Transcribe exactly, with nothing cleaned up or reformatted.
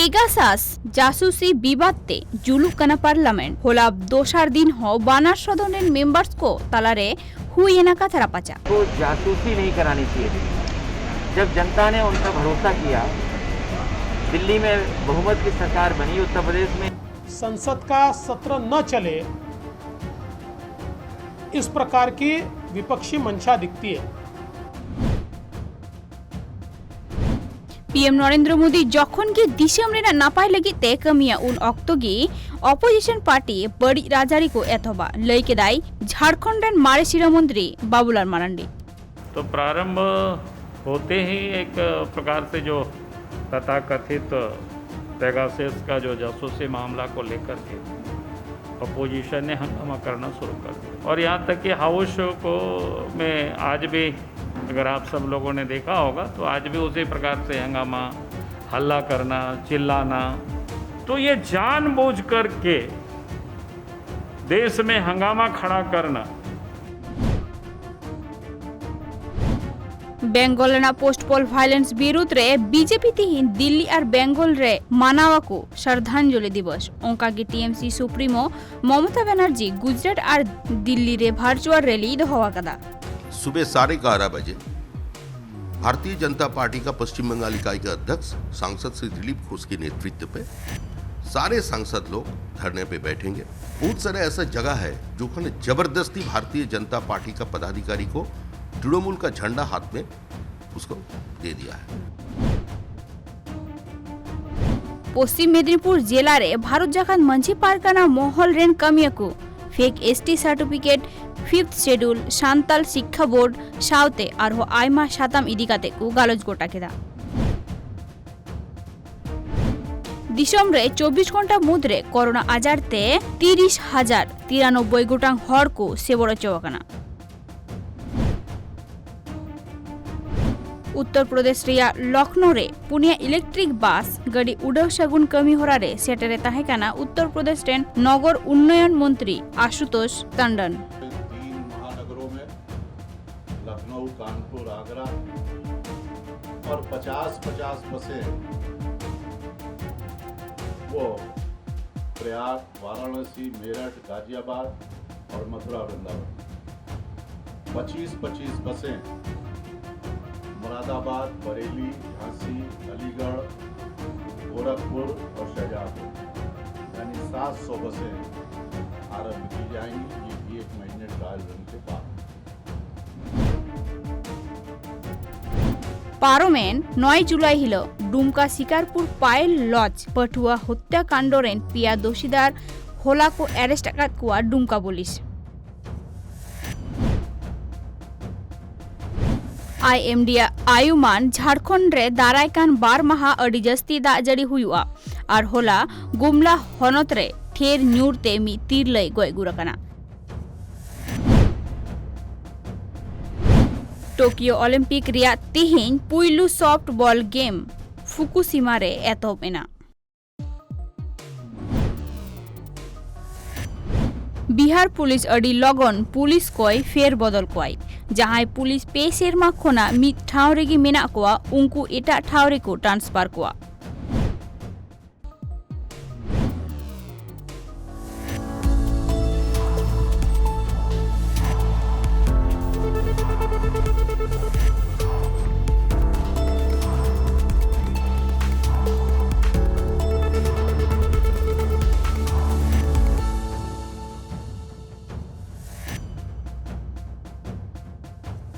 Pegasus ᱡᱟᱥᱩᱥᱤ ᱵᱤᱵᱟᱫ ᱛᱮ ᱡᱩᱞᱩᱜ ᱠᱟᱱᱟ ᱯᱟᱨᱞᱟᱢᱮᱱᱴ᱾ ᱦᱚᱞᱟ ᱫᱚᱥᱟᱨ ᱫᱤᱱ ᱦᱚᱸ ᱵᱟᱱᱟᱨ ᱥᱚᱫᱚᱱ ᱨᱮᱱ ᱢᱮᱢᱵᱟᱨᱥ ᱠᱚ ᱛᱟᱞᱟᱨᱮ ᱦᱩᱭ ᱮᱱᱟ ᱠᱟᱛᱷᱟ ᱨᱟᱯᱟᱪᱟᱜ᱾ को जासूसी नहीं करानी चाहिए थी। जब जनता ने उन पर भरोसा किया, दिल्ली में बहुमत की सरकार बनी, उत्तर प्रदेश में संसद का सत्र न चले, इस प्रकार की विपक्षी मंशा दिखती है। ᱯᱤ ᱮᱢ ᱱᱚᱨᱮᱱᱫᱨᱚ ᱢᱳᱫᱤ ᱡᱚᱠᱷᱚᱱ ᱜᱮ ᱫᱤᱥᱚᱢ ᱨᱮᱱᱟᱜ ᱱᱟᱯᱟᱭ ᱞᱟᱹᱜᱤᱫ ᱛᱮ ᱠᱟᱹᱢᱤᱭᱟ, ᱩᱱ ᱚᱠᱛᱚ ᱜᱮ ᱚᱯᱳᱡᱤᱥᱚᱱ ᱯᱟᱨᱴᱤ ᱵᱟᱹᱲᱤᱡ ᱨᱟᱡᱽᱟᱹᱨᱤ ᱠᱚ ᱮᱛᱚᱦᱚᱵᱟ, ᱞᱟᱹᱭ ᱠᱮᱫᱟᱭ ᱡᱷᱟᱲᱠᱷᱚᱸᱰ ᱨᱮᱱ ᱢᱟᱨᱮ ᱥᱤᱨᱟᱹ ᱢᱚᱱᱛᱨᱤ ᱵᱟᱵᱩᱞᱟᱞ ᱢᱟᱨᱟᱱᱰᱤ᱾ तो प्रारंभ होते ही एक प्रकार से जो तथाकथित पेगासस का जो जासूसी मामला को लेकर के अपोजिशन ने हंगामा करना शुरू कर दिया और यहाँ तक कि हाउस को में आज भी, अगर आप सब लोगों ने देखा होगा, तो आज भी उसी प्रकार से हंगामा, हल्ला करना, चिल्लाना। तो ये जानबूझ करके देश में हंगामा खड़ा करना। ᱵᱮᱝᱜᱚᱞ ᱨᱮᱱᱟᱜ ᱯᱳᱥᱴ ᱯᱳᱞ ᱵᱷᱟᱭᱞᱮᱱᱥ ᱵᱤᱨᱩᱫᱽ ᱨᱮ ᱵᱤᱡᱮᱯᱤ ᱛᱤᱦᱤᱧ ᱫᱤᱞᱞᱤ ᱟᱨ ᱵᱮᱝᱜᱚᱞ ᱨᱮ ᱢᱟᱱᱟᱣ ᱟᱠᱚ ᱥᱨᱟᱫᱷᱟᱧᱡᱚᱞᱤ ᱫᱤᱵᱚᱥ᱾ ᱚᱱᱠᱟ ᱜᱮ ᱴᱤ ᱮᱢ ᱥᱤ ᱥᱩᱯᱨᱤᱢᱳ ᱢᱚᱢᱚᱛᱟ ᱵᱟᱱᱟᱨᱡᱤ ᱜᱩᱡᱽᱨᱟᱴ ᱟᱨ ᱫᱤᱞᱞᱤ ᱨᱮ ᱵᱷᱟᱨᱪᱩᱣᱟᱞ ᱨᱮᱞᱤᱭ ᱫᱚᱦᱚ ᱟᱠᱟᱫᱟ᱾ सुबह साढ़े ग्यारह बजे भारतीय जनता पार्टी का पश्चिम बंगाल इकाई का अध्यक्ष सांसद श्री दिलीप घोष के नेतृत्व पे सारे सांसद लोग धरने पे बैठेंगे। बहुत सारे ऐसा जगह है जो खाने जबरदस्ती भारतीय जनता पार्टी का पदाधिकारी को तृणमूल का झंडा हाथ में उसको दे दिया है। ᱯᱚᱥᱪᱤᱢ ᱢᱮᱫᱤᱱᱤᱯᱩᱨ ᱡᱮᱞᱟ ᱨᱮ ᱵᱷᱟᱨᱚᱛ ᱡᱟᱠᱟᱛ ᱢᱟᱹᱡᱷᱤ ᱯᱟᱨᱜᱟᱱᱟ ᱢᱚᱦᱚᱞ ᱨᱮᱱ ᱠᱟᱹᱢᱤᱭᱟᱹ ᱠᱚ fake S T certificate, fifth schedule, Santal ᱥᱤᱠᱠᱷᱟ ᱵᱳᱨᱰ ᱥᱟᱶᱛᱮ ᱟᱨᱦᱚᱸ ᱟᱭᱢᱟ ᱥᱟᱛᱟᱢ ᱤᱫᱤ ᱠᱟᱛᱮ ᱠᱚ ᱜᱟᱞᱚᱪ ᱜᱚᱴᱟ ᱠᱮᱫᱟ᱾ ᱫᱤᱥᱚᱢ ᱨᱮ ᱪᱚᱵᱵᱤᱥ ᱜᱷᱚᱱᱴᱟ ᱢᱩᱫᱽᱨᱮ ᱠᱚᱨᱳᱱᱟ ᱟᱡᱟᱨ ᱛᱮ ᱛᱤᱨᱤᱥ ᱦᱟᱡᱟᱨ ᱛᱤᱨᱟᱱᱚᱵᱵᱳᱭ ᱜᱚᱴᱟᱝ ᱦᱚᱲ ᱠᱚ ᱥᱮᱵᱚᱲ ᱚᱪᱚ ᱟᱠᱟᱱᱟ᱾ ᱩᱛᱛᱚᱨ ᱯᱨᱚᱫᱮᱥ ᱨᱮᱭᱟᱜ ᱞᱚᱠᱷᱱᱚ ᱨᱮ ᱯᱩᱱᱭᱟ ᱤᱞᱮᱠᱴᱨᱤᱠ ᱵᱟᱥ ᱜᱟᱹᱰᱤ ᱩᱰᱟᱹᱣ ᱥᱟᱹᱜᱩᱱ ᱠᱟᱹᱢᱤ ᱦᱚᱨᱟ ᱨᱮ ᱥᱮᱴᱮᱨᱮ ᱛᱟᱦᱮᱸ ᱠᱟᱱᱟ ᱩᱛᱛᱚᱨ ᱯᱨᱚᱫᱮᱥ ᱨᱮᱱ ᱱᱚᱜᱚᱨ ᱩᱱᱱᱚᱭᱚᱱ ᱢᱚᱱᱛᱨᱤ ᱟᱥᱩᱛᱳᱥ ᱴᱟᱱᱰᱚᱱ᱾ तीन महानगरों में लखनऊ, कानपुर, आगरा और पचास पचास बसें को प्रयाग, वाराणसी, मेरठ, गाजियाबाद और मथुरा वृंदावन। पच्चीस पच्चीस बसें मुरादाबाद, बरेली, झांसी, अलीगढ़, गोरखपुर और शाहजहांपुर, यानी सात सौ बसें आरंभ की जाएंगी। ये भी एक महीने ट्रायल रन के बाद। ᱯᱟᱨᱚᱢᱮᱱ ᱱᱚᱭ ᱡᱩᱞᱟᱭ ᱦᱤᱞᱚᱜ ᱰᱩᱢᱠᱟ ᱥᱤᱠᱟᱨᱯᱩᱨ ᱯᱟᱭᱮᱞ ᱞᱚᱡᱽ ᱯᱟᱹᱴᱷᱩᱣᱟᱹ ᱦᱚᱛᱭᱟ ᱠᱟᱱᱰ ᱨᱮᱱ ᱯᱮᱭᱟ ᱫᱳᱥᱤᱫᱟᱨ ᱦᱚᱞᱟ ᱠᱚ ᱟᱨᱮᱥᱴ ᱟᱠᱟᱫ ᱠᱚᱣᱟ ᱰᱩᱢᱠᱟ ᱯᱩᱞᱤᱥ᱾ ᱟᱭ ᱮᱢ ᱰᱤ ᱟᱜ ᱟᱭᱩᱢᱟᱹᱱ ᱡᱷᱟᱲᱠᱷᱚᱸᱰ ᱨᱮ ᱫᱟᱨᱟᱭ ᱠᱟᱱ ᱵᱟᱨ ᱢᱟᱦᱟ ᱟᱹᱰᱤ ᱡᱟᱹᱥᱛᱤ ᱫᱟᱜ ᱡᱟᱹᱲᱤ ᱦᱩᱭᱩᱜᱼᱟ ᱟᱨ ᱦᱚᱞᱟ ᱜᱩᱢᱞᱟ ᱦᱚᱱᱚᱛ ᱨᱮ ᱴᱷᱮᱨ ᱧᱩᱨ ᱛᱮ ᱢᱤᱫ ᱛᱤᱨᱞᱟᱹᱭ ᱜᱚᱡ ᱜᱩᱨ ᱟᱠᱟᱱᱟ᱾ ᱴᱳᱠᱤᱭᱳ ᱚᱞᱤᱢᱯᱤᱠ ᱨᱮᱭᱟᱜ ᱛᱤᱦᱤᱧ ᱯᱩᱭᱞᱩ ᱥᱚᱯᱷᱴ ᱵᱚᱞ ᱜᱮᱢ ᱯᱷᱩᱠᱩᱥᱤᱢᱟ ᱨᱮ ᱮᱛᱚᱦᱚᱵ ᱮᱱᱟ᱾ ᱵᱤᱦᱟᱨ ᱯᱩᱞᱤᱥ ᱟᱹᱰᱤ ᱞᱚᱜᱚᱱ ᱯᱩᱞᱤᱥ ᱠᱚᱭ ᱯᱷᱮᱨ ᱵᱚᱫᱚᱞ ᱠᱚᱣᱟᱭ᱾ ᱡᱟᱦᱟᱸᱭ ᱯᱩᱞᱤᱥ ᱯᱮ ᱥᱮᱨᱢᱟ ᱠᱷᱚᱱᱟᱜ ᱢᱤᱫ ᱴᱷᱟᱶ ᱨᱮᱜᱮ ᱢᱮᱱᱟᱜ ᱠᱚᱣᱟ, ᱩᱱᱠᱩ ᱮᱴᱟᱜ ᱴᱷᱟᱶ ᱨᱮᱠᱚ ᱴᱨᱟᱱᱥᱯᱷᱟᱨ ᱠᱚᱣᱟ᱾